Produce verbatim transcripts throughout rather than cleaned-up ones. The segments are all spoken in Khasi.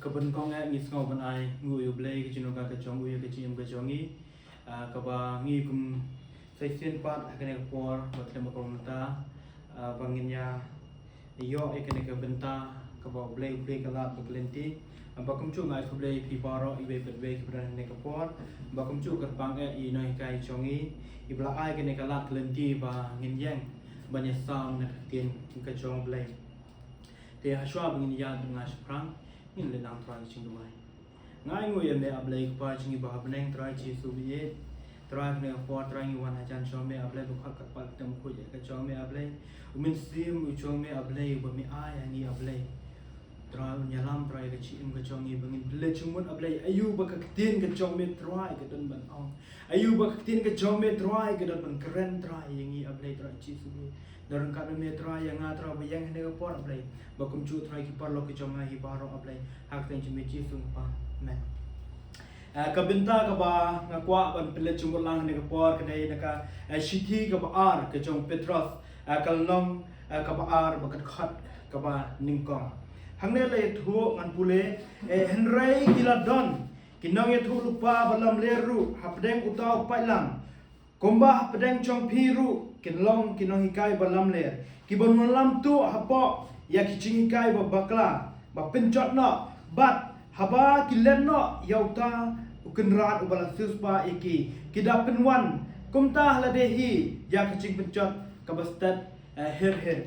Kaba nyngkong eh ngi sngew ban ai nguh ïa U Blei ka jingdonkam ka jong u ïa ka jingim ka jong ngi. Ah, kaba ngi kum sa shisien pat ha kane ka por ba tlem ka por mynta, ah, ba ngin ïa ïoh ïa kane ka bynta kaba U Blei, U Blei ka lad bad ka lynti. Ah, ba kumjuh nga ai khublei ïa phi baroh iwei pa iwei kiba don ha kane ka por. Ba kumjuh kyrpang eh ïa i nonghikai jong ngi iba la ai kane ka lad ka lynti ba ngin ïeng ban ïasam na ka ktien ka jong U Blei. Te hashwa ba ngin ïaid bad nga shaphrang, ngin leit lang Trai ka jingduwai. Nga ai nguh ïa me A Blei Kpa jong ngi ba ha bneng, Trai Jisu ba ïeit. Trai, ha kane ka por Trai ngi wan hajan jong me A Blei, ba khot katba ka kyrteng bakhuid ïa ka jong me A Blei. U Mynsiem u jong me A Blei uba me ai ha ngi A Blei. Trai un ïalam Trai ka jingim ka jong ngi ba ngin pynleit jingmut A Blei, aïu ba ka ktien ka jong me Trai ka don ban ong. Aïu ba ka ktien ka jong me Trai ka don ban kren Trai ïa ngi A Blei, Trai Jisu ba ïeit. Da ryngkat bad me Trai ïa nga Trai ba ïeng ha kane ka por A Blei. Ba kumjuh Trai ki paralok ki jong nga hi baroh A Blei. Ha ka kyrteng jong me Jisu nga pan. Amen. Eh, ka bynta kaba nga kwah ban pynleit jingmut lang ha kane ka por ka dei na ka, eh, shithi kaba ar ka jong u Petros, eh, ka lynnong, eh, kaba ar bad ka dkhot kaba nyngkong. Hangne la ïathuh ngan pule, eh, hynrei ki la don ki nongïathuhlypa ba lamler ruh hapdeng uta u paidlang. Kumba hapdeng jong phi ruh kin long ki nonghikai ba lamler, kiban wallam tuh hapoh ïa ki jinghikai ba bakla, ba pynjot noh, bad haba ki len noh ïa uta u Kynrad uba la siewspah ïa ki, ki da pynwan kumta ha lade hi ïa ka jingpynjot kaba stet, eh, hir hir.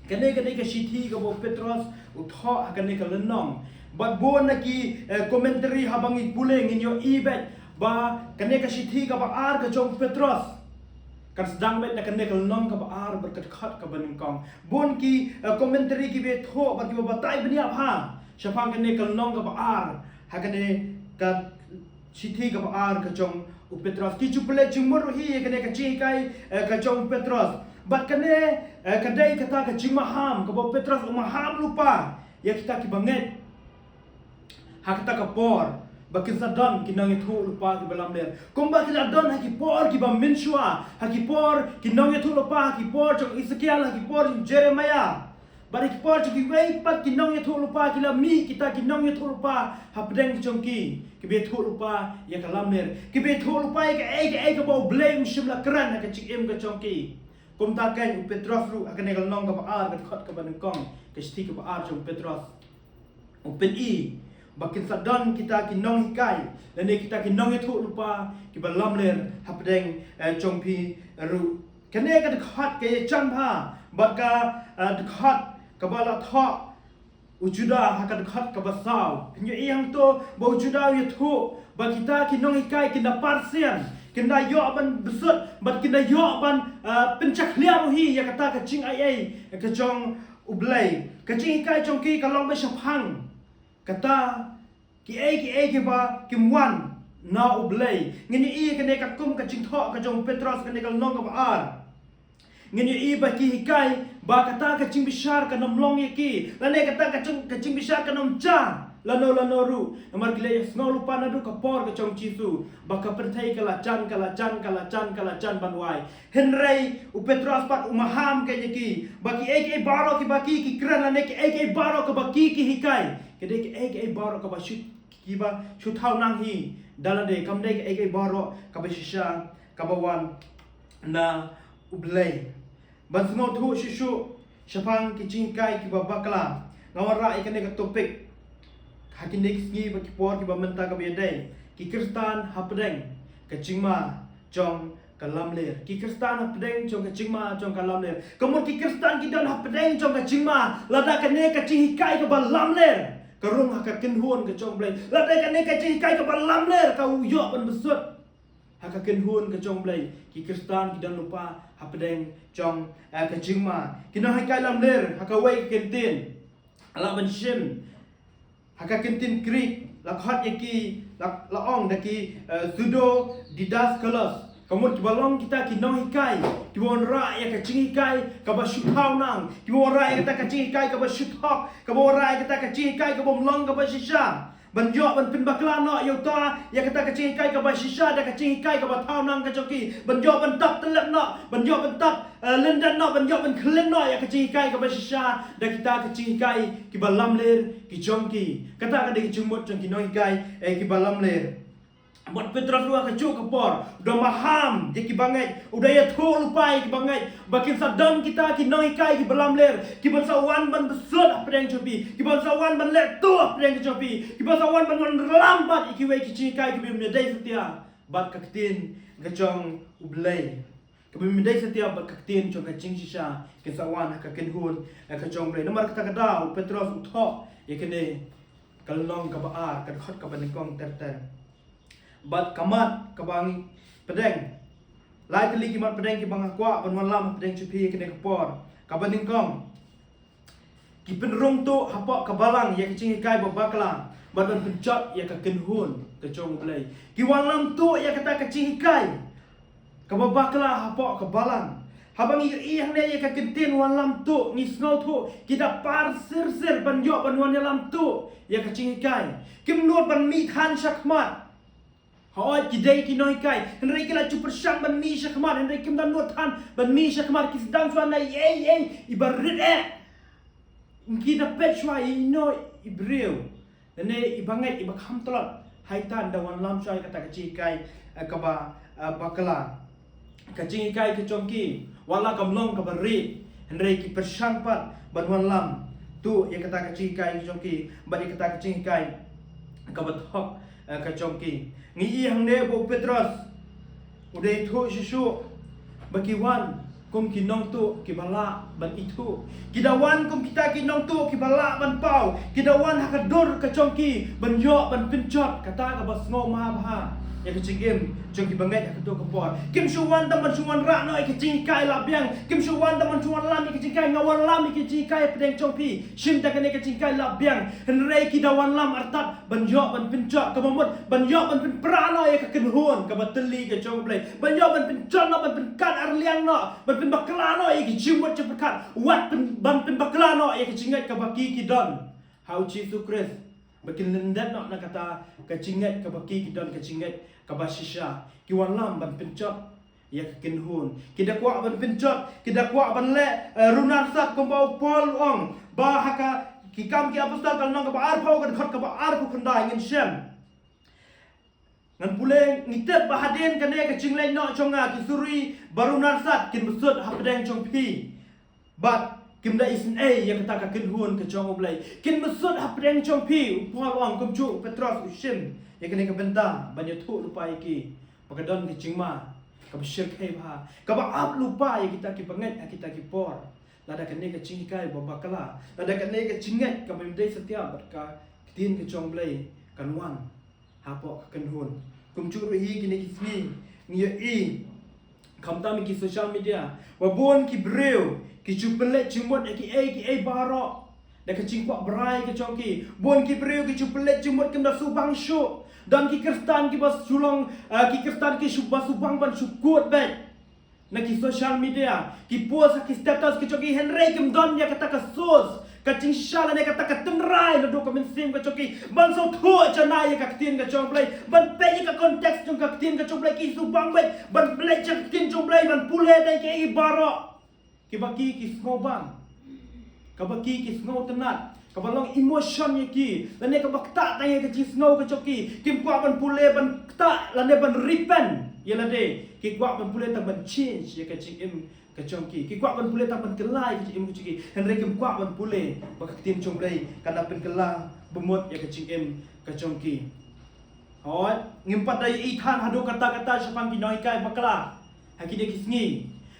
Kane, kane ka shithi kaba u Petros u thoh ha kane ka lynnong. Bad bun na ki, eh, commentary haba ngi pule ngin ïohi beit ba kane ka shithi kaba ar ka jong u Petros kan sdang beit na kane ka lynnong kaba ar bad ka dkhot kaba nyngkong. Bun ki, eh, commentary kiba thoh bad kiba batai bniah bha shaphang kane ka lynnong kaba ar ha kane ka shithi kaba ar ka jong u Petros. Ki ju pynleit jingmut ruh hi ïa kane ka jinghikai, eh, ka jong u Petros. Bad kane, eh, ka dei kata ka jingmaham kaba u Petros u maham lypa ïa kita kiba ngeit ha kata ka por ba kin sa don ki nongïathuhlypa kiba lamler. Kumba ki la don ha ki por kiba mynshuwa, ha ki por ki nongïathuhlypa, ha ki por jong Esekiel, ha ki por jong Jeremiah. Bad ha ki por jong kiwei pat ki nongïathuhlypa ki la mih kita ki nongïathuhlypa hapdeng jong ki, kiba ïathuhlypa ïa ka lamler, kiba ïathuhlypa ïa kaei kaei kaba U Blei um shym la kren ha ka jingim ka jong ki. Kumta keiñ u Petros ruh ha kane ka lynnong kaba ar, ka dkhot kaba nyngkong, ka shithi kaba ar jong u Petros, u pyni ba kin sa don kita ki nonghikai lane kita ki nongïathuhlypa kiba lamler hapdeng, eh, jong phi ruh. Kane ka dkhot ka ïajan bha bad ka, eh, dkhot kaba la thoh u Judah ha ka dkhot kaba saw. Phin ïohi hangto ba u Judah u ïathuh ba kita ki nonghikai kin da par sian, kin da ïoh ban bsut bad kin da ïoh ban, eh, pynjakhlia ruh hi ïa kata ka jingaiei ka jong U Blei. Ka jinghikai jong ki ka long ba shaphang kata kiei kiei kiba kim wan na U Blei. Ngin ïohi kane katkum ka jingthoh ka jong u Petros kane ka lynnong kaba ar. Ngin ïohi ba ki hikai ba kata ka jingbishar kan ym long ïa ki, lane kata ka jing, ka jingbishar kan ym jia lano lano ruh. Namar ki la ïasngewlypa naduh ka por ka jong u Jisu ba ka pyrthei ka la jan, ka la jan, ka la jan, ka la jan ban wai. Hynrei u Petros pat u maham keiñ ïa ki ba kiei kiei baroh kiba ki, ki kren lane kiei kiei baroh kaba ki, ki hikai, ka dei kiei kiei baroh kaba shu, kiba shu thaw nang hi da lade, kam dei kiei kiei baroh kaba shisha kaba wan na U Blei. Ban sngewthuh shuh shuh shaphang ki jinghikai kiba bakla, nga wanrah ïa kane ka topic ha kine ki sngi bad ki por kiba mynta kaba ïadei, ki Khristan hapdeng ka jingma jong ka lamler. Ki Khristan hapdeng jong ka jingma jong ka lamler. Ka mut ki Khristan ki don hapdeng jong ka jingma, lada kane ka jinghikai kaba lamler ka rung ha ka kynhun ka jong U Blei, lada kane ka jinghikai kaba lamler ka ïoh ban bsut ha ka kynhun ka jong U Blei, ki Khristan ki don lypa hapdeng jong, eh, ka jingma. Ki nonghikai lamler ha kawei ka kyntien, lah ban shim ha ka kyntien Greek, la khot ïa ki, la, la ong da ki, eh, pseudo didaskalos. Ka mut kiba long kita ki nonghikai kiba wanrah ïa ka jinghikai kaba shu thaw nang, kiba wanrah ïa kata ka jinghikai kaba shu thok, kiba wanrah ïa kata ka jinghikai kaba ym long kaba shisha. Ban ïoh ban pynbakla noh ïa uta, ïa kata ka jinghikai kaba shisha da ka jinghikai kaba thaw nang ka jong ki. Ban ïoh ban tap tyllep noh, ban ïoh ban tap, eh, lyndet noh, ban ïoh ban khlem noh ïa ka jinghikai kaba shisha da kita ka jinghikai kiba lamler ki jong ki. Kata ka dei ka jingmut jong ki nonghikai, eh, kiba lamler. Mut Petros ruh ha kajuh ka por u da maham ïa kiba ngeit, u da ïathuh lypa ïa kiba ngeit ba kin sa don kita ki nonghikai kiba lamler, kiban sa wan ban bsut hapdeng jong phi, kiban sa wan ban leh tuh hapdeng jong phi, kiban sa wan ban wanlam bad ïa kiwei ki jinghikai kiba ym dei satia bad ka ktien ka jong U Blei. Kaba ym dei satia bad ka ktien jong ka jingshisha, kin sa wan ha ka kynhun, eh, ka jong U Blei. Namar kata ka daw u Petros u thoh ïa kane ka lynnong kaba ar, ka dkhot kaba nyngkong ter ter. Bad ka mat kaba ngi pdeng, lai tylli ki mat pdeng kiba nga kwah ban wanlam hapdeng jong phi ïa kane ka por. Kaba nyngkong, ki pynrung tuh hapoh ka balang ïa ka jinghikai ba bakla bad ban pynjot ïa ka kynhun ka jong U Blei. Ki wanlam tuh ïa kata ka jinghikai kaba bakla hapoh ka balang. Haba ngi ïohi hangne ïa ka kyntien wanlam tuh, ngi sngewthuh ki da par sir sir ban ïoh ban wanlam tuh ïa ka jinghikai. Kim nud ban mih than shakhmat. Hooid, ki dei ki nonghikai, hynrei ki la ju pyrshang ban mih shakhmat, hynrei kim da nud than ban mih shakhmat. Ki sdang shuwa na ei ei ei, iba rit eh. Ki da peit shuwa ïa ino i briew, lane iba ngeit, iba kham tlot. Hynrei da wanlam shuwa ïa kata ka jinghikai, eh, kaba, eh, bakla. Ka jinghikai ka jong ki, wat la kam long kaba rit, hynrei ki pyrshang pat ban wanlam tuh ïa kata ka jinghikai ka jong ki bad ïa kata ka jinghikai kaba thok, eh, ka jong ki. Ngi ïohi hangne ba u Petros u da ïathuh shuh shuh ba ki wan kum ki nongtuh kiba lah ban ithuh. Ki da wan kum kita ki nongtuh kiba lah ban paw. Ki da wan ha ka dur ka jong ki ban ïoh ban pynjot kata kaba sngewma bha ïa ka jingim jong kiba ngeit ha kato ka por. Kim shu wan tang ban shu wanrah noh ïa ka jinghikai la biang. Kim shu wan tang ban shu wanlam ïa ka jinghikai, nga wanlam ïa ka jinghikai hapdeng jong phi. Shim tang kane ka jinghikai la biang. Hynrei ki da wanlam artat ban ïoh ban pynjot, kaba mut ban ïoh ban pynpra noh ïa ka kynhun kaba tylli ka jong U Blei, ban ïoh ban pynjot noh, ban pynkat arliang noh, ban pynbakla noh ïa ka jingmut jingpyrkhat, wat pyn-, ban pynbakla noh ïa ka jingngeit kaba ki ki don ha U Jisu Khrist, ba kin lyndet noh na kata ka jingngeit kaba ki ki don, ka jingngeit kaba shisha. Ki wanlam ban pynjot ïa ka kynhun. Ki da kwah ban pynjot, ki da kwah ban leh, eh, runar sat kumba u Paul u ong ba ha ka Ki Kam ki Apostol ka lynnong kaba arphew, ka dkhot kaba arphew khyndai ngin shem. Ngan pule, ngi tip ba hadien kane ka jingleit noh jong nga, ki suri ba runar sat kin bsut hapdeng jong phi. Bad kim da isynei ïa kata ka kynhun ka jong U Blei. Kin bsut hapdeng jong phi, u Paul u ong, kumjuh u Petros u shim ïa kane ka bynta ban ïathuh lypa ïa ki ba ka don ka jingma kaba shyrkhei bha, kaba ap lypa ïa kita kiba ngeit ha kita ki por. Lada kane ka jinghikai ba bakla, lada kane ka jingngeit kaba ym dei satia bad ka ktien ka jong U Blei kan wan hapoh ka kynhun. Kumjuh ruh hi kine ki sngi ngi ïohi khamtam ha ki social media ba bun ki briew ki ju pynleit jingmut ïa kiei kiei baroh da ka jingkwah brai ka jong ki. Bun ki briew ki ju pynleit jingmut, kim da subang shuh. Don ki Khristan kiba shu long, eh, ki Khristan ki shu ba subang ban shu kut beit na ki social media, ki post ha ki status ki jong ki, hynrei kim don ïa kata ka source, ka jingshisha lane kata ka tynrai naduh ka mynsiem ka jong ki ban sngewthuh janai ïa ka ktien ka jong U Blei, ban peit ïa ka context jong ka ktien ka jong U Blei. Ki subang beit ban peit ïa ka ktien jong U Blei, ban pule da ïa kiei baroh kiba ki ki sngewbang, kaba ki ki sngewtynnat, kaba long emotion ïa ki, lane kaba ktah tang ïa ka jingsngew ka jong ki. Kim kwah ban pule ban ktah lane ban repent ïa lade. Ki kwah ban pule tang ban change ïa ka jingim ka jong ki. Ki kwah ban pule tang ban kylla ïa ka jingim ka jong ki, hynrei kim kwah ban pule ba ka ktien jong U Blei kan da pynkylla bamut ïa ka jingim ka jong ki. Hooid, ngim pat da ïohi than haduh katta katta shaphang ki nonghikai bakla ha kine ki sngi.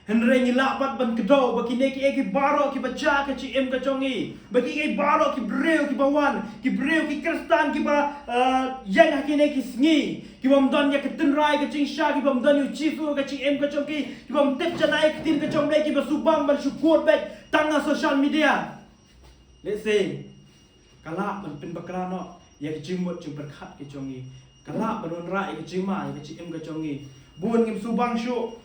Hynrei ngi lah pat ban kdew ba kine kiei kiei baroh kiba jia ka jingim ka jong ngi, ba kiei kiei baroh ki briew kiba wan, ki briew ki Khristan kiba, eh, ïeng ha kine ki sngi, kibym don ïa ka tynrai ka jingshisha, kibym don ïa U Jisu ha ka jingim ka jong ki, kibym tip janai ïa ka ktien ka jong U Blei, kiba subang ban shu kut beit tang ha social media. Let's say, ka lah ban pynbakla noh ïa ka jingmut jingpyrkhat ka jong ngi. Ka lah ban wanrah ïa ka jingma ïa ka jingim ka jong ngi. Bun ngim subang shuh,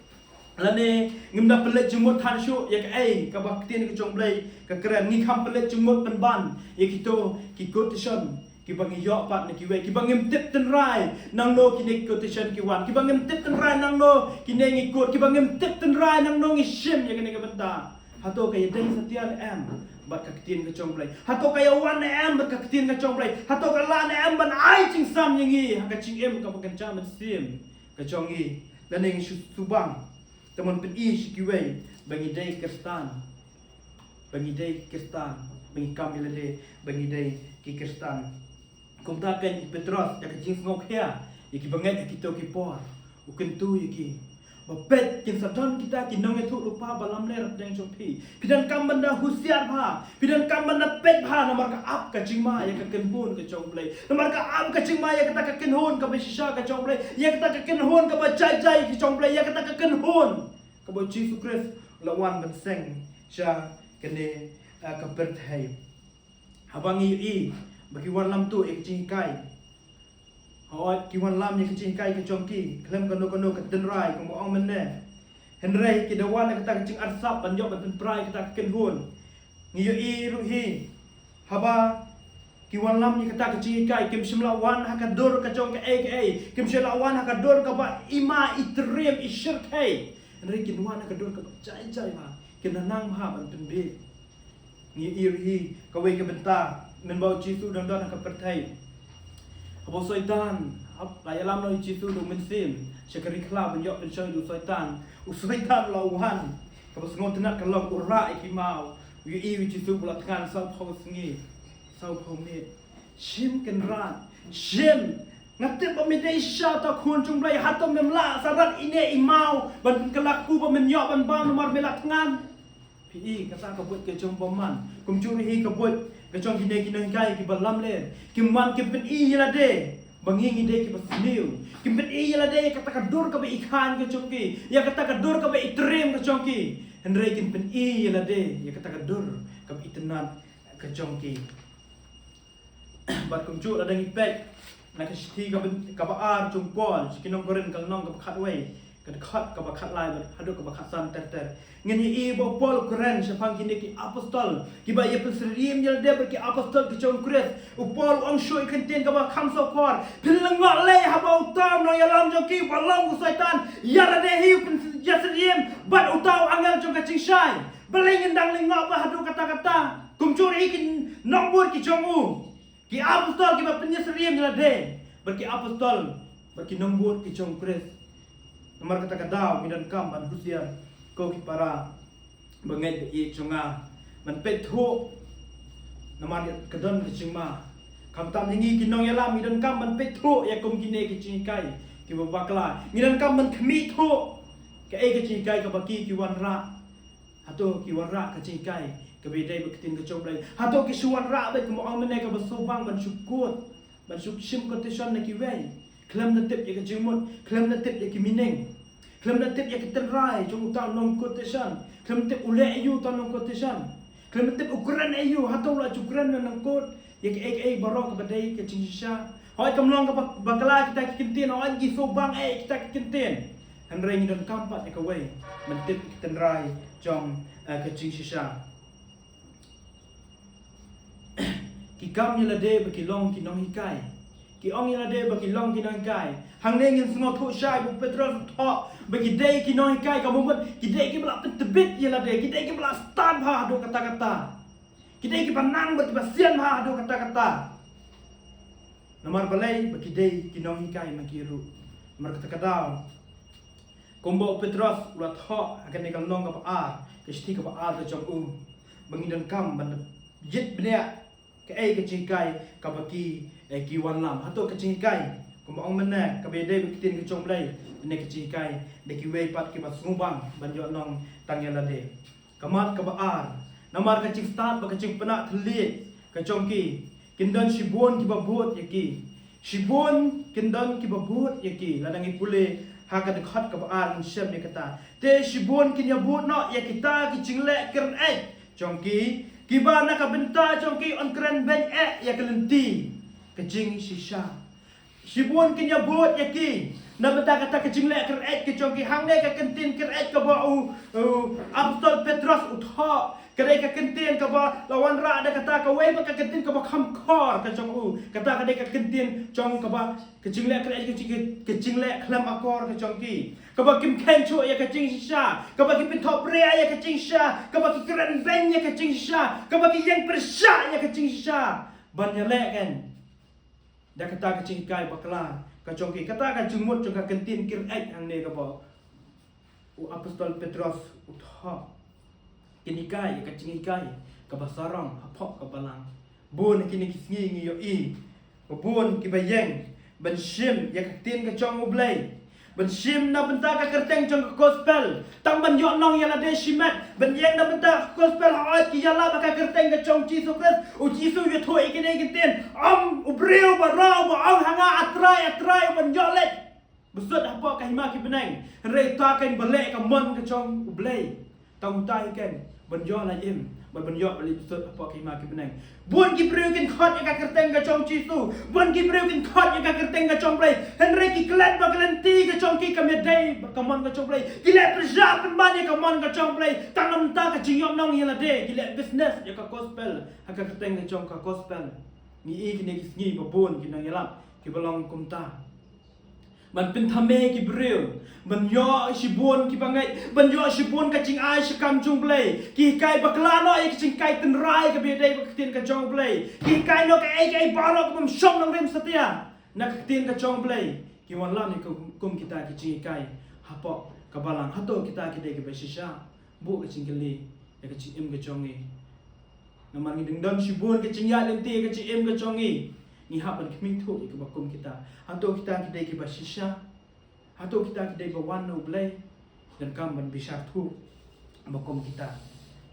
lane ngim da pynleit jingmut than shuh ïa kaei kaba ka ktien ka jong U Blei ka kren. Ngi kham pynleit jingmut pynban ïa kito ki quotation, Kiba ngi ïoh pat na kiwei, kiba ngim tip tynrai nangno kine ki quotation ki wan, kiba ngim tip tynrai nangno kine ngi quote, kiba ngim tip tynrai nangno ngi shim ïa kine ki bynta. Hato ka ïadei satia ne em bad ka ktien ka jong U Blei? Hato ka ïawan ne em bad ka ktien ka jong U Blei? Hato ka lah ne em ban ai jingsam ïa ngi ha ka jingim kaba kynja mynsiem ka jong ngi? Lane ngi shu subang, te mon pyni sha kiwei ba ngi dei Khristan, ba ngi dei Khristan, ba ngi kam ïa lade ba ngi dei ki Khristan. Kumta kein u Petros, ïa ka jingsngewkhia ïa kiba ngeit ha kito ki por, u kyntu ïa ki ba, peit, kin sa don kita ki nongïathuhlypa ba lamler hapdeng jong phi. Phi donkam ban da husiar bha, phi donkam ban da peit bha, namar ka ap ka jingma ïa ka kynhun ka jong U Blei, namar ka ap ka jingma ïa kata ka kynhun kaba shisha ka jong U Blei, ïa kata ka kynhun kaba jai jai ka jong U Blei, ïa kata ka kynhun kaba U Jisu Khrist u la wan ban seng sha kane, eh, ka pyrthei. Haba ngi ïohi ba ki wanlam tuh ïa ka jinghikai, hooid, ki wanlam ïa ka jinghikai ka jong ki khlem kano kano ka tynrai, kumba ong mynne. Hynrei ki da wan ïa kata ka jingarsap ban ïoh ban pynpra ïa kata ka kynhun. Ngi ïohi ruh hi, haba ki wanlam ïa kata ka jinghikai, kim shym la wan ha ka dur ka jong kaei kaei, kim shym la wan ha ka dur kaba i ma i triem i shyrkhei. Hynrei kin wan ha ka dur kaba jai jai bha, kin da nang bha ban pynbieit. Ngi ïohi ruh hi kawei ka bynta, mynba U Jisu u dang don ha ka pyrthei, haba u Soitan hap la ïalam noh ïa U Jisu da u mynsiem sha ka ri khla ban ïoh pynshoi da u Soitan, u Soitan u la wan, kaba sngewtynnat ka long, u rah ïa ki maw. U ïohi U Jisu ba u la thngan sawphew sngi sawphew miet. Shim Kynrad, shim. Nga tip ba me dei shisha uta u Khun jong U Blei, hato mem lah sa rat ine i maw ban pynkylla ïa u ba men ïoh ban bam namar me la thngan? Phi i kata ka buit ka jong u bymman. Kumjuh ruh hi ka buit ka jong kine ki nonghikai kiba lamler. Kim wan kim pyni ïa lade ba ngi ngi dei kiba sniew. Kim pyni ïa lade ïa kata ka dur kaba i khañ ka jong ki, ïa kata ka dur kaba i triem ka jong ki. Hynrei kim pyni ïa lade ïa kata ka dur kaba itynnad ka jong ki. Bad kumjuh lada ngi peit na ka shithi kaba, kaba ar jong u Paul sha ki nong Korinth, ka lynnong kaba khatwei, ka dkhot kaba khatlai bad haduh kaba khatsan ter ter, ngin ïohi ba u Paul u kren shaphang kine ki apostol kiba ïa pynsyriem ïa lade bad ki apostol ki jong u Khrist. U Paul u ong shuh ïa ka ktien kaba kham sngewkhor: Phin lyngngoh lei haba uta u nongïalam jong ki uba long u Soitan ïa lade hi u pynïasyriem bad uta u angel jong ka jingshai? Balei ngin dang lyngngoh bha haduh katta katta? Kumjuh ruh hi ki nongbud ki jong u, ki apostol kiba pynïasyriem ïa lade bad ki apostol bad ki nongbud ki jong u Khrist. Namar kata ka daw ngi donkam ban husiar, ko ki para ba ngeit ba ïeit jong nga, ban peit thuh. Namar ka don ka jingma. Khamtam ïa ngi ki nongïalam, ngi donkam ban peit thuh ïa kum kine ki jinghikai kiba bakla. Ngi donkam ban khmih thuh kaei ka jinghikai kaba ki, ki wanrah. Hato ki wanrah ka jinghikai kaba ïadei bad ka ktien ka jong U Blei? Hato ki shu wanrah beit, kumba ong mynne, kaba sngewbang ban shu quote, ban shu shim quotation na kiwei, khlem da tip ïa ka jingmut, khlem da tip ïa ki meaning, khlem da tip ïa ki tynrai jong uta u nong quotation, khlem tip u leh aïu uta u nong quotation, khlem da tip u kren aïu, hato u la ju kren ne u nong quote ïa kaei kaei baroh kaba dei ka jingshisha? Hooid, kam long kaba bakla kita ki kyntien, hooid, ngi sngewbang eh kita ki kyntien. Hynrei ngi donkam pat ïa kawei, ban tip ki tynrai jong, eh, ka jingshisha. Ki kam ïa lade ba ki long ki nonghikai. Ki ong ïa lade ba ki long ki nonghikai. Hangne ngin sngewthuh shai ba u Petros u thoh ba ki dei ki nonghikai, ka mut ki dei kiba la pyntbit ïa lade, ki dei kiba la stad bha haduh katta katta, ki dei kiba nang bad kiba sian bha haduh katta katta. Namar balei? Ba ki dei ki nonghikai ma ki ruh. Namar kata ka daw, kumba u Petros u la thoh ha kane ka lynnong kaba ar, ka shithi kaba ar ka jong u, ba ngi donkam ban jied bniah kaei ka jinghikai kaba ki, eh, ki wanlam. Hato ka jinghikai, kumba ong mynne, kaba ïadei bad ka ktien ka jong U Blei, ne ka jinghikai da kiwei pat kiba sngewbang ban ïoh nong tang ïa lade? Ka mat kaba ar, namar ka jingstad bad ka jingpynah thylliej ka jong ki, kin don shibun kiba bud ïa ki. Shibun kin don kiba bud ïa ki. Lada ngi pule ha ka dkhot kaba ar, ngin shem ïa kata: Te shibun kin ïabud noh ïa kita ki jingleh kyr-eit jong ki, kiba na ka bynta jong ki yn kren beiñ eh ïa ka lynti ka jingshisha. Shibun kin ïabud ïa ki na bynta kata ka jingleh kyr-eit ka jong ki. Hangne ka kyntien kyr-eit kaba u, u apostol Petros u thoh, Ka dei ka kyntien kaba la wanrah da kata kawei pat ka kyntien kaba kham khor ka jong u. Kata ka dei ka kyntien jong kaba ka jingleh khlem, ka jing, ka jingleh khlem akor ka jong ki. Kaba kim kheiñ shuh ïa ka jingshisha. Kaba ki pynthohbria ïa ka jingshisha. Kaba ki kren beiñ ïa ka jingshisha. Kaba ki ïeng pyrshah ïa ka jingshisha. Ban ïaleh kan da kata ka jinghikai bakla ka jong ki. Kata ka jingmut jong ka kyntien kyreit hangne kaba u apostol Petros u thoh. Kin hikai ïa ka jinghikai kaba sarong hapoh ka balang. Bun ha kine ki sngi ngi ïohi ba bun kiba ïeng ban shim ïa ka ktien ka jong U Blei, ban shim na bynta ka kyrteng jong ka gospel, tang ban ïoh nong ïa lade shimet, ban ïeng na bynta ka gospel. Hooid, ki ïalap ha ka kyrteng ka jong Jisu Khrist. U Jisu u ïathuh ïa kine ki ktien, ym u briew baroh uba ong ha nga, A Trai, A Trai, u ban ïoh leit bsut hapoh ka hima ki bneng, hynrei uta ken ba leh ka mon ka jong U Blei. Tang uta hi ken ban ïoh la im bad ban ïoh ban leit bsut hapoh ka hima ki bneng. Bun ki briew kin khot ïa ka kyrteng ka jong Jisu, bun ki briew kin khot ïa ka kyrteng ka jong U Blei, hynrei ki klet bad ka lynti ka jong ki kam ïadei bad ka mon ka jong U Blei. Ki leh pyrshah pynban ïa ka mon ka jong U Blei, tang namar ka jingïohnong ïa lade. Ki leh business ïa ka gospel ha ka kyrteng ka jong ka gospel. Ngi i kine ki sngi ba bun ki nongïalap kiba long kumta. Ban pynthame ki briew, ban ïoh shibun kiba ngeit, ban ïoh shibun ka jingai shikam jong U Blei. Ki hikai bakla noh ïa ka jinghikai tynrai kaba ïadei bad ka ktien ka jong U Blei. Ki hikai noh kaei kaei baroh kaba ym shong nongrim satia na ka ktien ka jong U Blei. Ki wanlam ïa ka kum kita ki jinghikai hapoh ka balang. Hato kita ki dei kiba shisha? Buh ka jingkylli ïa ka jingim ka jong ngi. Namar ngi dang don shibun ka jingïaid lynti ïa ka jingim ka jong ngi. Ngi hap ban khmih thuh ïa kaba kum kita. Hato kita ki dei kiba shisha? Hato kita ki dei ba wan na U Blei? Donkam ban bishar thuh ba kum kita.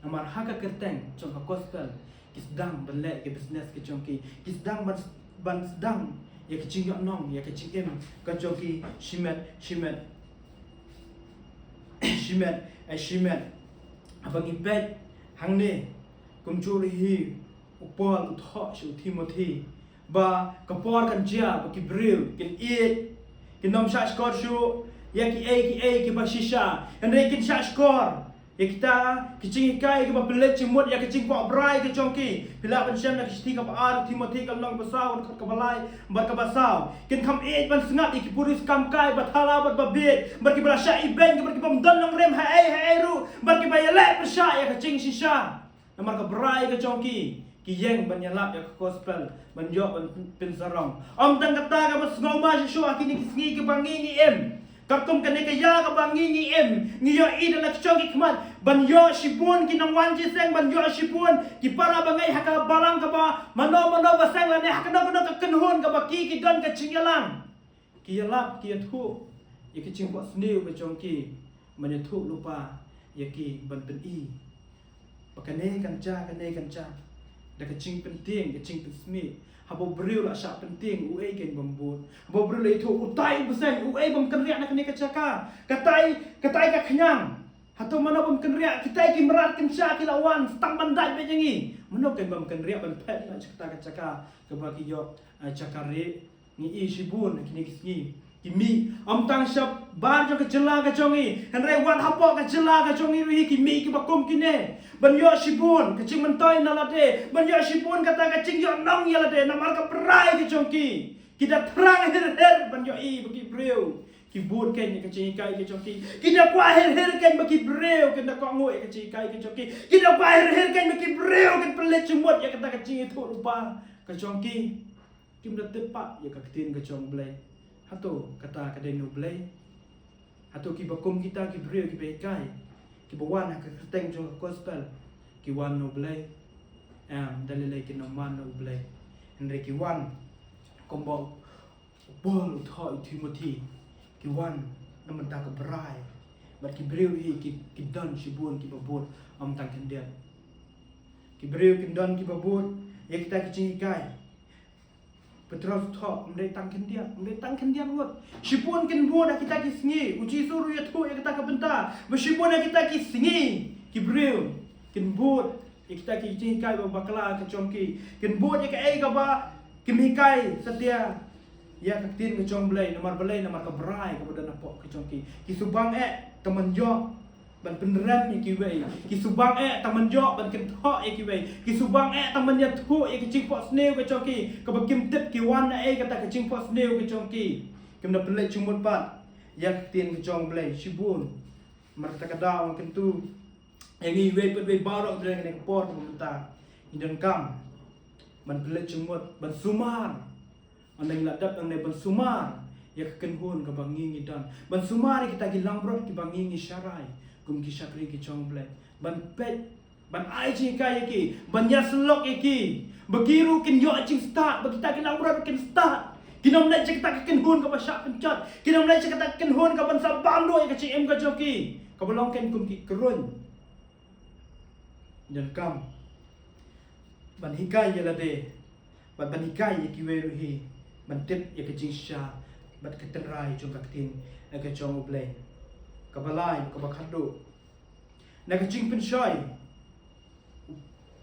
Namar ha ka kyrteng jong ka gospel ki sdang ban leh ïa ka business ka jong ki. Ki sdang ban, ban sdang ïa ka jingïohnong ïa ka jingim ka jong ki shimet, shimet, shimet, eh, shimet. Haba ngi peit hangne, kumjuh hi u Paul u thoh sha u Timothi ba ka por kan jia ba ki briew kin ïeit, kin ym shahshkor shuh ïa kiei kiei kiba shisha, hynrei kin shahshkor ïa kita ki jinghikai kiba pynleit jingmut ïa ka jingkwah brai ka jong ki. Phi lah ban shem na ka shithi kaba ar Timothi ka lynnong ba saw, ka dkhot kaba lai bad kaba saw. Kin kham ïeit ban sngap ïa ki puriskam kai ba thala bad ba bieit, bad kiba la shah ibeiñ, bad kiba ym don nongrim haei haei ruh, bad kiba ïaleh pyrshah ïa ka jingshisha. Namar ka brai ka jong ki, ki ïeng ban ïalap ïa ka gospel, ban ïoh ban pynsarong. Ym tang kata, kaba sngewbha shuh shuh ha kine ki sngi kiba ngi ngi im, katkum kane ka ïa kaba ngi ngi im, ngi ïohi da la ki jong ki khmat ban ïoh shibun ki nongwan jingïaseng, ban ïoh shibun ki para bangeit ha ka balang kaba mano mano ba seng lane ha kano kano ka kynhun kaba ki ki don ka jingïalang. Ki ïalap, ki ïathuh ïa ka jingkwah sniew ka jong ki, ban ïathuh lypa ïa ki, ban pyni ba kane kan jia, kane kan jia, da ka jingpyntieng, ka jingpynsmih. Haba u briew la shah pyntieng, uei ken bym bud? Haba u briew la ïathuh, utai u bseiñ, uei bym kynriah na kane ka jaka? Katai, katai ka khñiang, hato mano bym kynriah? Kitai ki mrad kynsha ki la wan, tang ban dait beit ïa ngi. Mano ken bym kynriah ban phet na kata ka jaka kaba ki ïoh, eh, jaka rieh? Ngi i shibun ha kine ki sngi ki mih, ym tang shabar jong ka jylla ka jong ngi, hynrei wat hapoh ka jylla ka jong ngi ruh hi ki mih kiba kum kine, ban ïoh shibun ka jingmyntoi na lade, ban ïoh shibun kata ka jingïohnong ïa lade, namar ka brai ka jong ki. Ki da thrang hir hir ban ïohi ba ki briew ki bud kein ïa ka jinghikai ka jong ki. Ki da kwah hir hir kein ba ki briew kin da kohnguh ïa ka jinghikai ka jong ki. Ki da kwah hir hir kein ba ki briew kin pynleit jingmut ïa kata ka jingïathuhlypa ka jong ki. Kim da tip pat ïa ka ktien ka jong U Blei. Hato kata ka dei na U Blei? Hato kiba kum kita ki briew kiba hikai, kiba wan ha ka kyrteng jong ka gospel, ki wan na U Blei? Em, da lei lei kin ym wan na U Blei. Hynrei ki wan kumba u Paul u thoh ïa u Timothi, ki wan na bynta ka brai. Bad ki briew hi ki, ki don shibun kiba bud, ym tang khyndiat. Ki briew kin don kiba bud ïa kita ki jinghikai. Petros u thoh, ym dei tang khyndiat, ym dei tang khyndiat ngut. Shibun kin bud ha kita ki sngi. U Jisu ruh u ïathuh ïa kata ka bynta ba shibun ha kita ki sngi ki briew kin bud ïa kita ki jinghikai ba bakla ka jong ki. Kin bud ïa kaei kaba kim hikai satia ïa ka ktien ka jong U Blei, namar balei? Namar ka brai kaba don hapoh ka jong ki. Ki shu bang eh tang ban ïoh ban pynrem ïa kiwei. Ki shu bang eh tang ban ïoh ban kynthoh ïa kiwei. Ki shu bang eh tang ban ïathuh ïa ka jingphohsniew ka jong ki, kaba kim tip ki wan na ei kata ka jingphohsniew ka jong ki. Kim da pynleit jingmut pat ïa ka ktien ka jong U Blei shibun. Namar kata ka daw nga kyntu ïa ngi iwei pa iwei baroh kiba don ha kane ka por kaba mynta, ngi donkam ban pynleit jingmut, ban sumar. Ynda ngi la dep nangne ban sumar ïa ka kynhun kaba ngi ngi don, ban sumar ïa kita ki langbrot kiba ngi ngi sharai kum ki shakri ki jong U Blei, ban peit, ban ai jinghikai ïa ki, ban ïasyllok ïa ki, ba ki ruh kin ïoh jingstad, ba kita ki langbrot kin stad. Kin ym leit sha kata ka kynhun kaba shah pynjot, kin ym leit sha kata ka kynhun kaban sa bam duh ïa ka jingim ka jong ki, kaba long kein kum ki kruiñ. Donkam ban hikai ïa lade bad ban hikai ïa kiwei ruh hi ban tip ïa ka jingshisha bad ka tynrai jong ka ktien ka jong U Blei. Kaba lai, kaba khatduh, na ka jingpynshoi,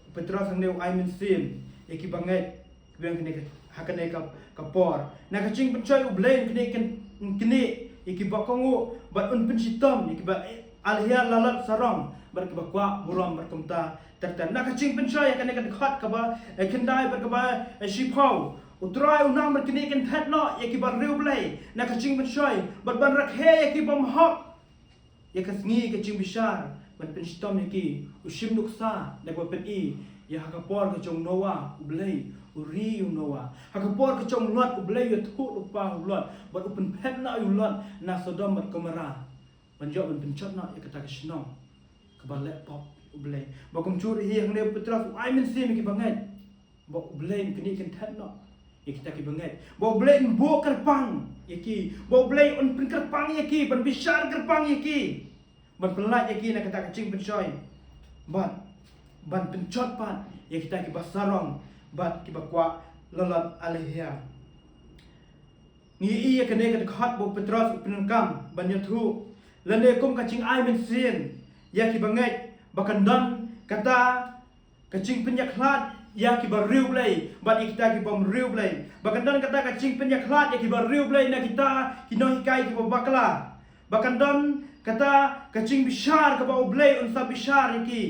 U Petros hangne u ai mynsiem ïa kiba ngeit, kiba ngeit ha kane ka, ha kane ka, ka por. Na ka jingpynshoi U Blei un knieh, un knieh ïa kiba kohnguh bad un pynshitom ïa kiba alhia, lalat, sarong bad kiba kwah burom bad kumta ter ter. Na ka jingpynshoi ha kane ka dkhot kaba khyndai bad kaba shiphew, U Trai u nang ban knieh kynthet noh ïa kiba riewblei na ka jingpynshoi bad ban rakhe ïa ki bymhok ïa ka sngi ka jingbishar, ban pynshitom ïa ki. U shim nuksa da kaba pyni ïa ha ka por ka jong u Noah U Blei u ri ïa u Noah. Ha ka por ka jong u Lot U Blei u ïathuh lypa ha u Lot bad u pynphet noh ïa u Lot na Sodom bad Gomorrah ban ïoh ban pynjot noh ïa kata ka shnong kaba leh pop ïa U Blei. Bad kumjuh ruh hi hangne U Petros u ai mynsiem ïa kiba ngeit ba U Blei un knieh kynthet noh ïa kita kiba ngeit, ba U Blei un buh kyrpang ïa ki, ba U Blei un pynkyrpang ïa ki, ban bishar kyrpang ïa ki, ban pynlait ïa ki na kata ka jingpynshoi bad ban pynjot pat ïa kita kiba sarong bad kiba kwah lalat alhia. Ngi ïohi ïa kane ka dkhot ba U Petros u pyndonkam ban ïathuh lane kum ka jingai mynsiem ïa kiba ngeit ba kan don kata ka jingpynïakhlad ïa kiba riewblei bad ïa kita ki bym riewblei. Ba kan don kata ka jingpynïakhlad ïa kiba riewblei na kita ki nonghikai kiba bakla. Ba kan don kata ka jingbishar kaba U Blei un sa bishar ïa ki.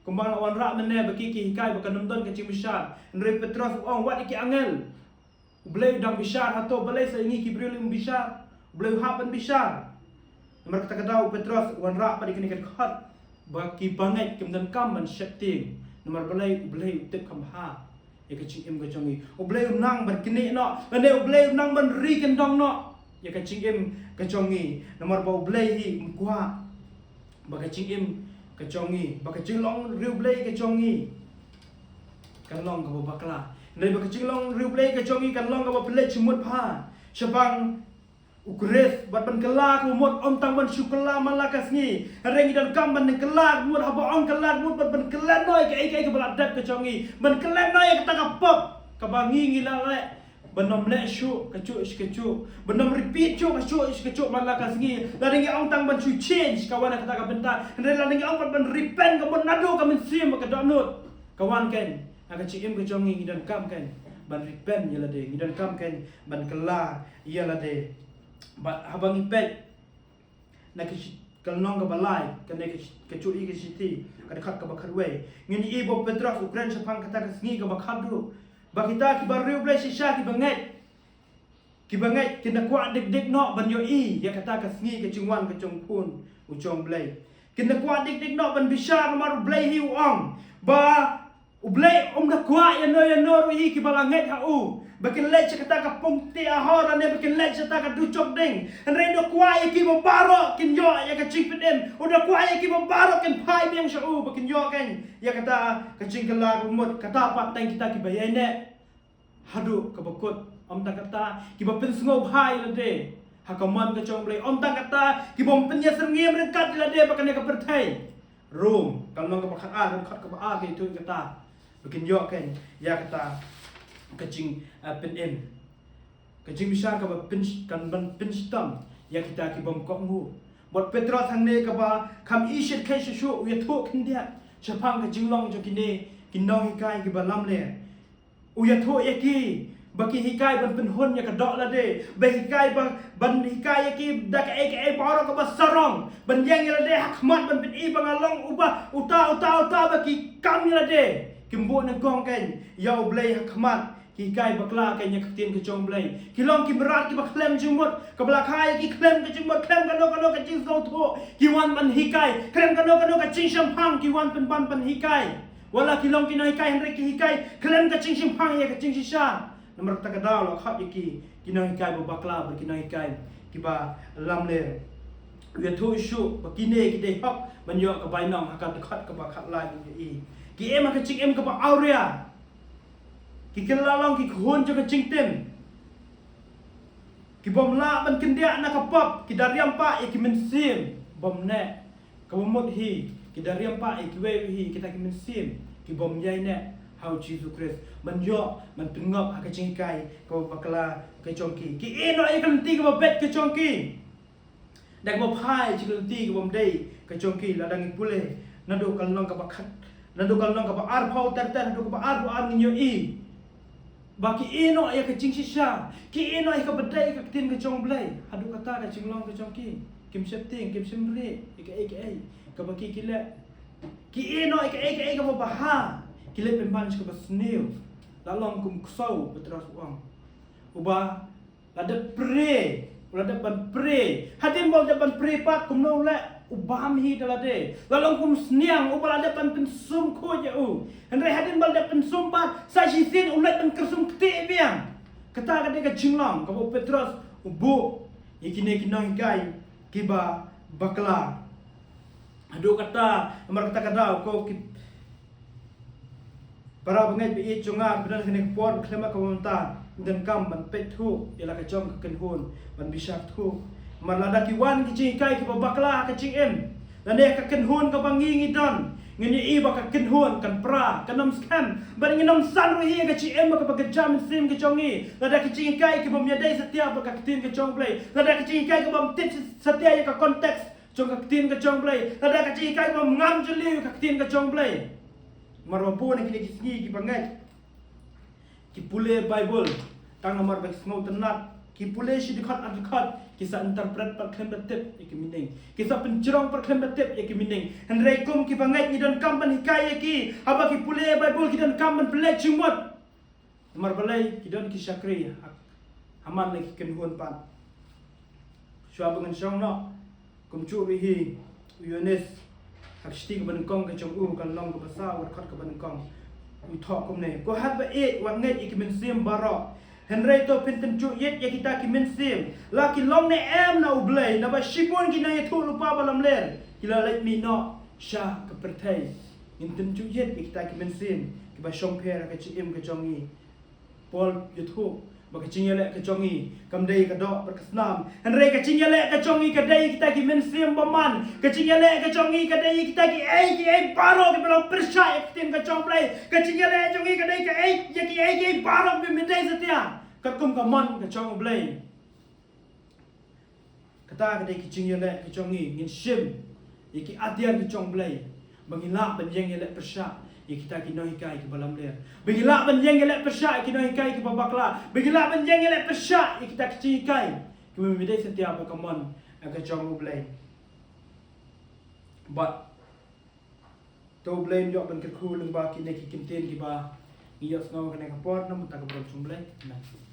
Kumba nga la wanrah mynne ba ki ki hikai ba kan ym don ka jingbishar. Hynrei Petros u ong, wat ïa ki angel. U Blei u dang bishar hato, balei sa ïa ngi ki briew lei um bishar? U Blei u hap ban bishar. Namar kata ka daw u Petros u wanrah pat ïa kane ka dkhot ba kiba ngeit kim donkam ban sheptieng. Namar balei? U Blei u tip kham bha ïa ka jingim ka jong ngi. U Blei u nang ban knieh noh, lane U Blei u nang ban ri kyndong noh ïa ka jingim ka jong ngi. Namar ba U Blei hi um kwah ba ka jingim ka jong ngi, ba ka jinglong riewblei ka jong ngi kan long kaba bakla. Hynrei ba ka jinglong riewblei ka jong ngi kan long kaba pynleit jingmut bha shaphang U Khrist bad ban kylla ka mut, ym tang ban shu kylla man la ka sngi. Hynrei ngi donkam ban kylla ka mut, haba ong kylla ka mut bad ban klet noh ïa kaei kaei kaba la dep ka jong ngi, ban klet noh ïa kata ka pop kaba ngi ngi la leh. Ban ym leh shuh kajuh shi kajuh, ban ym repeat shuh kajuh shi kajuh man la ka sngi. Lada ngi ong tang ban shu change, ka wan na kata ka bynta. Hynrei lada ngi ong ban, ban repent, ka mut naduh ka mynsiem ka dohnud, ka wan kein na ka jingim ka jong ngi. Ngi donkam kein ban repent ïa lade, ngi donkam kein ban kylla ïa lade. Bad haba ngi peit na ka shi-, ka lynnong kaba lai, kane ka shi-, ka jong i ka shithi, ka dkhot kaba khatwei, ngin ïohi ba u Petros u kren shaphang kata ka sngi kaba khatduh, ba kita kiba riewblei shisha kiba ngeit, kiba ngeit kin da kwah dik dik noh ban ïohi ïa kata ka sngi ka jingwan ka jong u Khun u jong U Blei. Kin da kwah dik dik noh ban bishar namar U Blei hi u ong ba U Blei um da kwah ïano ïano ruh hi kiba la ngeit ha u ba kin leit sha kata ka pung tiah hor, lane ba kin leit sha kata ka dujok ding. Hynrei u da kwah ïa kiba baroh kin ïoh ïa ka jingpynim. U da kwah ïa kiba baroh kin phai biang sha u ba kin ïoh kein ïa kata ka jingkylla ka mut. Kata pat tang kita kiba ïaineh haduh kaba kut. Ym tang kata, kiba pynsngewbha ïa lade ha ka mon ka jong U Blei. Ym tang kata, ki bym pynïasyrngiem ryngkat ïa lade bad kane ka pyrthei. Rom, ka lynnong kaba khatar, ka dkhot kaba ar ka ïathuh ïa kata, ba kin ïoh kein ïa kata ka jing, eh, pynim, ka jingbishar kaba pyn, kan ban pynshitom ïa kita ki bym kohnguh. Bad u Petros hangne kaba kham i shit kheiñ shuh shuh, u ïathuh khyndiat shaphang ka jinglong jong kine ki nonghikai kiba lamler. U ïathuh ïa ki Ba ki hikai ban pynhun ïa ka doh lade, ba hikai ban, ban hikai ïa ki da kaei kaei baroh kaba sarong, ban ïeng ïa lade ha khmat ban pyni ba nga long uba, uta, uta, uta, ba ki kam ïa lade. Kim buh nyngkong kein ïa U Blei ha khmat, ki hikai bakla kein ïa ka ktien ka jong U Blei. Ki long ki mrad kiba khlem jingmut, kaba la kha ïa ki khlem ka jingmut, khlem kano kano ka jingsngewthuh, ki wan ban hikai, khlem kano kano ka jingshemphang, ki wan pynban ban hikai. Wat la ki long ki nonghikai hynrei ki hikai khlem ka jingshemphang ïa ka jingshisha. Namar kata ka daw la khot ïa ki, ki nonghikai ba bakla bad ki nonghikai kiba lamler. U ïathuh shuh ba kine ki dei hok ban ïoh ka bainong, ha ka dkhot kaba khatlai ngi ïohi. Ki im ha ka jingim kaba awria. Ki kylla long ki khun jong ka jingtim. Ki bym lah ban kyndiah na ka pop, ki da riam pah ïa ki mynsiem bymneh. Kaba mut hi, ki da riam pah ïa kiwei hi, kita ki mynsiem ki bym ïaineh ha U Jisu Khrist. Ban ïoh, ban pynngop ha ka jinghikai kaba bakla ka jong ki. Ki ïehnoh ïa ka lynti kaba beit ka jong ki. Da kaba phai sha ka lynti kaba ym dei ka jong ki, lada ngi pule naduh ka lynnong kaba khat, naduh ka lynnong kaba arphew ter ter haduh kaba arphew ar, ngin ïohi ba ki ïehnoh ïa ka jingshisha, ki ïehnoh ïa kaba dei ka ktien ka jong U Blei. Haduh kata ka jinglong ka jong ki, kim sheptieng, kim shymrieh ïa kaei kaei kaba ki, ki leh. Ki ïehnoh ïa kaei kaei kaba bha, ki leh pynban sha kaba sniew. La long kum u ksew, u Petros u ong, uba la dep prie, u la dep ban prie. Hadien ba u la dep ban prie pat, kumno u leh? U bam hi da lade. La long kum u sniang uba la dep ban pynsum khuid ïa u. Hynrei hadien ba la dep pynsum pat, sa shisien u leit ban kyrsum ktieh biang. Kata ka dei ka jinglong kaba u Petros u buh ïa kine ki nonghikai kiba bakla. Haduh kata, namar kata ka daw ko ki para bangeit ba ïeit jong nga, ba don ha kane ka por, khlem ka mynta, ngi donkam ban peit thuh ïa la ka jong ka kynhun, ban bishar thuh. Namar lada ki wan ki jinghikai kiba bakla ha ka jingim, lane ka kynhun kaba ngi ngi don, ngin ïohi ba ka kynhun kan pra, kan ym skhem, bad ngin ym san ruh hi ïa ka jingim ba kaba kynja mynsiem ka jong ngi. Lada ki jinghikai ki bym ïadei satia bad ka ktien ka jong U Blei, lada ki jinghikai ki bym tip satia ïa ka context jong ka ktien ka jong U Blei, lada ka jinghikai bym ngam jylliew ïa ka ktien ka jong U Blei. Namar ba bun na kine ki sngi kiba ngeit ki pule Baibl tang namar ba ki sngewtynnat, ki pule shi dkhot ar dkhot, ki sa interpret pat khlem da tip ïa ki meaning, ki sa pynjrong pat khlem da tip ïa ki meaning. Hynrei kum kiba ngeit ngi donkam ban hikai ïa ki, haba ki pule Baibl ki donkam ban pynleit jingmut. Namar balei? Ki don ki shakri ha, ha man la ki kynhun pat. Shuwa ba ngin shong noh, kumjuh ruh hi u Ïoannis ha ka shithi kaba nyngkong ka jong u, ka lynnong kaba saw, ka dkhot kaba nyngkong, u thoh kumne: Ko hep ba ïeit, wat ngeit ïa ki mynsiem baroh, hynrei to phin tynjuh ïit ïa kita ki mynsiem, la ki long ne em na U Blei, naba shibun ki nongïathuhlypa ba lamler ki la leit mih noh sha ka pyrthei. Ngin tynjuh ïit ïa kita ki mynsiem kiba shongpher ha ka jingim ka jong ngi. Paul ïathuh ba ka jingïaleh ka jong ngi kam dei ka doh bad ka snam, hynrei ka jingïaleh ka jong ngi ka dei kita ki mynsiem bymman. Ka jingïaleh ka jong ngi ka dei kita kiei kiei baroh kiba long pyrshah ïa ka ktien ka jong U Blei. Ka jingïaleh jong ngi ka dei kaei, ïa kiei kiei baroh ba ym dei satia katkum ka mon ka jong U Blei. Kata ka dei ka jingïaleh ka jong ngi, ngin shim ïa ki atiar ka jong U Blei, ba ngin lah ban ïeng ïaleh pyrshah ïa kita ki nonghikai kiba lamler, ba ngin lah ban ïeng ïaleh pyrshah ïa ki nonghikai kiba bakla, ba ngin lah ban ïeng ïaleh pyrshah ïa kita ki jinghikai kiba ym dei satia bad ka mon ka jong U Blei. Bad to U Blei un ïoh ban kyrkhu lyngba kine ki kyntien kiba ngi ïohsngew ha kane ka por, na ka bynta ka burom jong U Blei. Amen.